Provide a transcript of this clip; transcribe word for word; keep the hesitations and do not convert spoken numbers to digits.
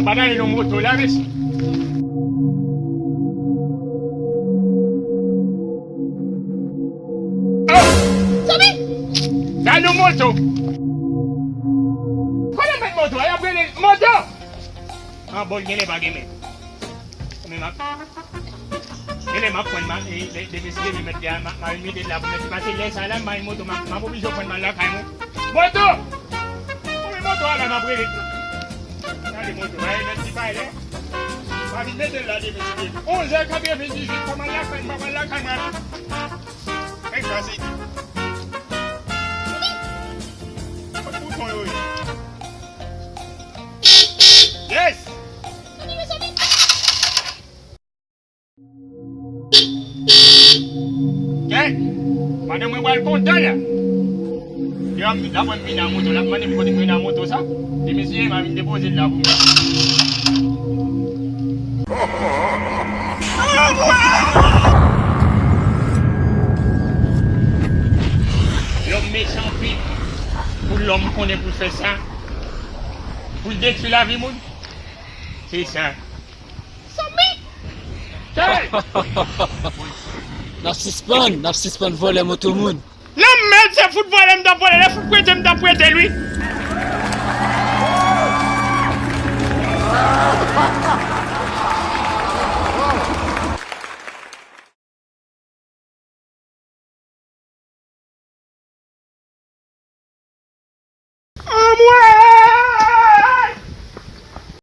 Pa gade yon moto la, mesye. Oh! Sobi! Gade yon moto! Kote mèt moto a? Y ap rele moto! An bon, genlè pa gen mèt. Men m ap, genlè m ap pran ma, e, de, de mesye, de mèt la, ma, ma vin mete l la pou mèt li pase. Lè sa la, m pa gen moto, m ap, m ap oblije pran m al lakay mwen. Moto! Mwen moto a la, m ap rele. Gade moto a, e mèt li pa lè. M ap vin mete l la, de mesye. Onz è katrevendizuit, pa m al lakay, m pa al lakay mwen. Nèg sa se ki? Kot bouton yo ye? Yes! Kèt! Madanm mwen pral kontan la. Yo ap, l ap wè m vin a moto, l ap mande m kote m vin a moto sa. Di mesye, m a vin depoze l la pou mwen. Yo mechan anpil. Pou lòm konnen pou l fè sa. Pou l detwi lavi moun. Se sa. Sobi! Hey! N ap sispann, n ap sispann vòlè moto moun. Lanmèd, se fout vòlè m t ap vòlè, lè fout prete m t ap prete l, wi. Anmwe!